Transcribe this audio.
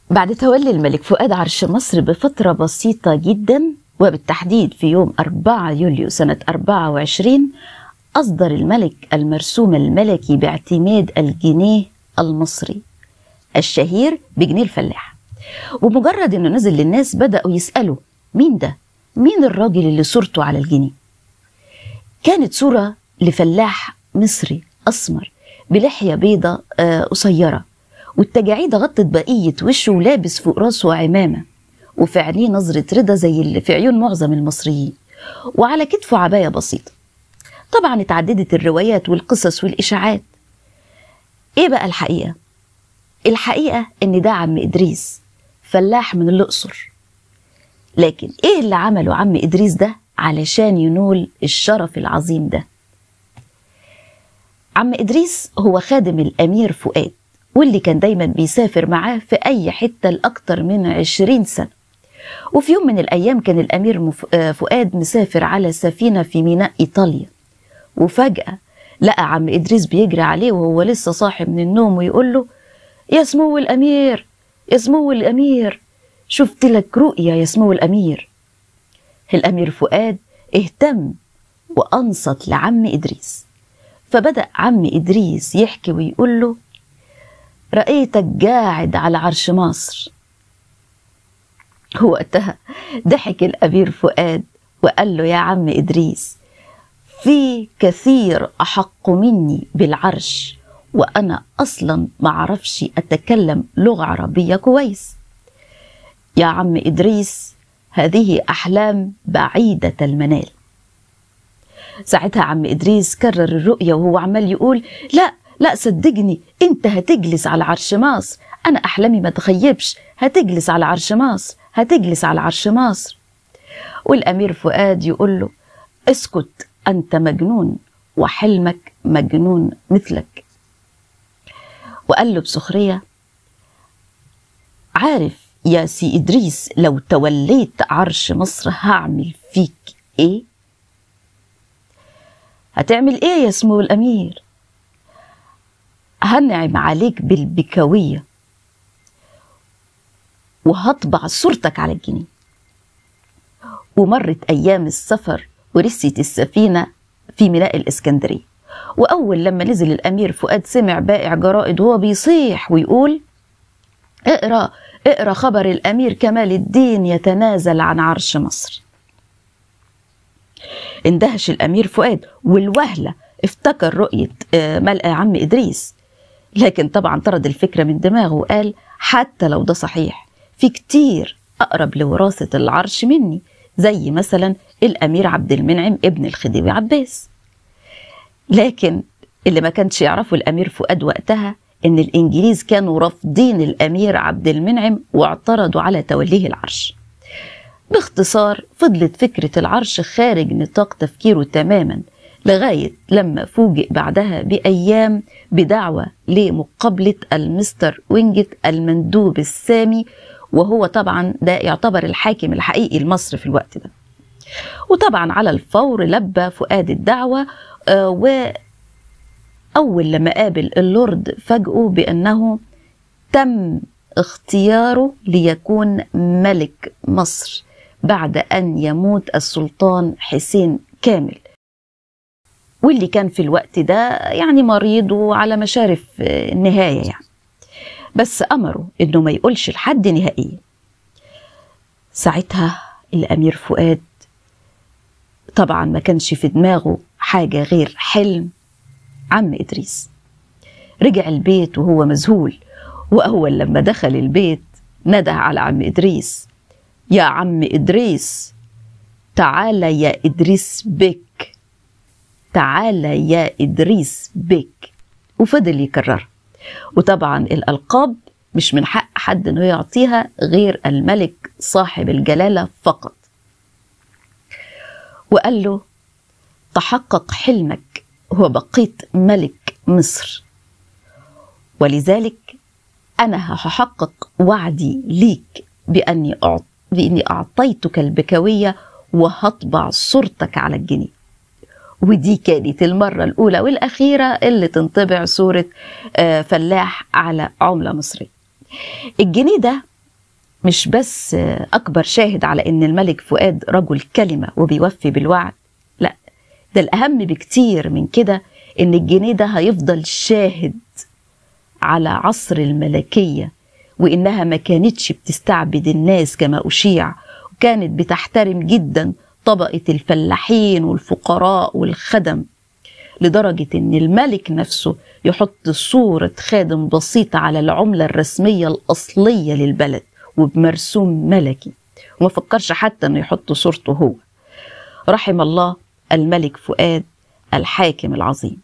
بعد تولي الملك فؤاد عرش مصر بفترة بسيطة جدا، وبالتحديد في يوم 4 يوليو سنة 24، أصدر الملك المرسوم الملكي باعتماد الجنيه المصري الشهير بجنيه الفلاح. ومجرد أنه نزل للناس بدأوا يسألوا مين ده؟ مين الراجل اللي صورته على الجنيه؟ كانت صورة لفلاح مصري أسمر بلحية بيضة قصيرة، والتجاعيد غطت بقية وشه، ولابس فوق راسه عمامة، وفي عينيه نظرة رضا زي اللي في عيون معظم المصريين، وعلى كتفه عباية بسيطة. طبعا اتعددت الروايات والقصص والإشاعات. ايه بقى الحقيقة؟ الحقيقة ان ده عم إدريس، فلاح من الأقصر. لكن ايه اللي عمله عم إدريس ده علشان ينول الشرف العظيم ده؟ عم إدريس هو خادم الأمير فؤاد، واللي كان دايما بيسافر معاه في أي حتة لأكتر من 20 سنة. وفي يوم من الأيام كان الأمير فؤاد مسافر على سفينة في ميناء إيطاليا، وفجأة لقى عم إدريس بيجري عليه وهو لسه صاحي من النوم ويقول له: يا سمو الأمير، يا سمو الأمير، شفت لك رؤية يا سمو الأمير. الأمير فؤاد اهتم وأنصت لعم إدريس، فبدأ عم إدريس يحكي ويقول له: رأيتك قاعد على عرش مصر. وقتها ضحك الأمير فؤاد وقال له: يا عم إدريس، في كثير أحق مني بالعرش، وأنا أصلا ما عرفش أتكلم لغة عربية كويس. يا عم إدريس، هذه أحلام بعيدة المنال. ساعتها عم إدريس كرر الرؤية وهو عمال يقول: لا لا، صدقني، انت هتجلس على عرش مصر، انا احلامي ما تخيبش، هتجلس على عرش مصر، هتجلس على عرش مصر. والامير فؤاد يقول له: اسكت، انت مجنون وحلمك مجنون مثلك. وقال له بسخرية: عارف يا سي إدريس لو توليت عرش مصر هعمل فيك ايه؟ هتعمل ايه يا سمو الامير؟ هنعم عليك بالبكاوية وهطبع صورتك على الجنيه. ومرت أيام السفر ورست السفينة في ميناء الإسكندرية، وأول لما نزل الأمير فؤاد سمع بائع جرائد وهو بيصيح ويقول: اقرأ اقرأ خبر الأمير كمال الدين يتنازل عن عرش مصر. اندهش الأمير فؤاد والوهلة افتكر رؤية ملأ عم إدريس، لكن طبعا طرد الفكرة من دماغه وقال: حتى لو ده صحيح، في كتير أقرب لوراثة العرش مني، زي مثلا الأمير عبد المنعم ابن الخديوي عباس. لكن اللي ما كانش يعرفه الأمير فؤاد وقتها إن الإنجليز كانوا رافضين الأمير عبد المنعم واعترضوا على توليه العرش. باختصار فضلت فكرة العرش خارج نطاق تفكيره تماما، لغاية لما فوجئ بعدها بأيام بدعوة لمقابلة المستر وينجت المندوب السامي، وهو طبعا ده يعتبر الحاكم الحقيقي لمصر في الوقت ده. وطبعا على الفور لبى فؤاد الدعوة، وأول لما قابل اللورد فاجئه بأنه تم اختياره ليكون ملك مصر بعد أن يموت السلطان حسين كامل، واللي كان في الوقت ده يعني مريض وعلى مشارف النهاية يعني، بس أمره إنه ما يقولش لحد نهائيا. ساعتها الأمير فؤاد طبعا ما كانش في دماغه حاجة غير حلم عم إدريس. رجع البيت وهو مذهول، وأول لما دخل البيت نده على عم إدريس: يا عم إدريس، تعال يا إدريس بك، تعال يا إدريس بك. وفضل يكررها. وطبعا الألقاب مش من حق حد انه يعطيها غير الملك صاحب الجلالة فقط. وقال له: تحقق حلمك وبقيت ملك مصر، ولذلك أنا هحقق وعدي ليك بأني أعطيتك البكوية وهطبع صورتك على الجنيه. ودي كانت المرة الأولى والأخيرة اللي تنطبع صورة فلاح على عملة مصرية. الجنيه ده مش بس أكبر شاهد على إن الملك فؤاد رجل كلمة وبيوفي بالوعد، لا ده الأهم بكتير من كده إن الجنيه ده هيفضل شاهد على عصر الملكية، وإنها ما كانتش بتستعبد الناس كما أشيع، وكانت بتحترم جدا طبقة الفلاحين والفقراء والخدم، لدرجة إن الملك نفسه يحط صورة خادم بسيطة على العملة الرسمية الأصلية للبلد وبمرسوم ملكي، وما فكرش حتى إنه يحط صورته هو. رحم الله الملك فؤاد الحاكم العظيم.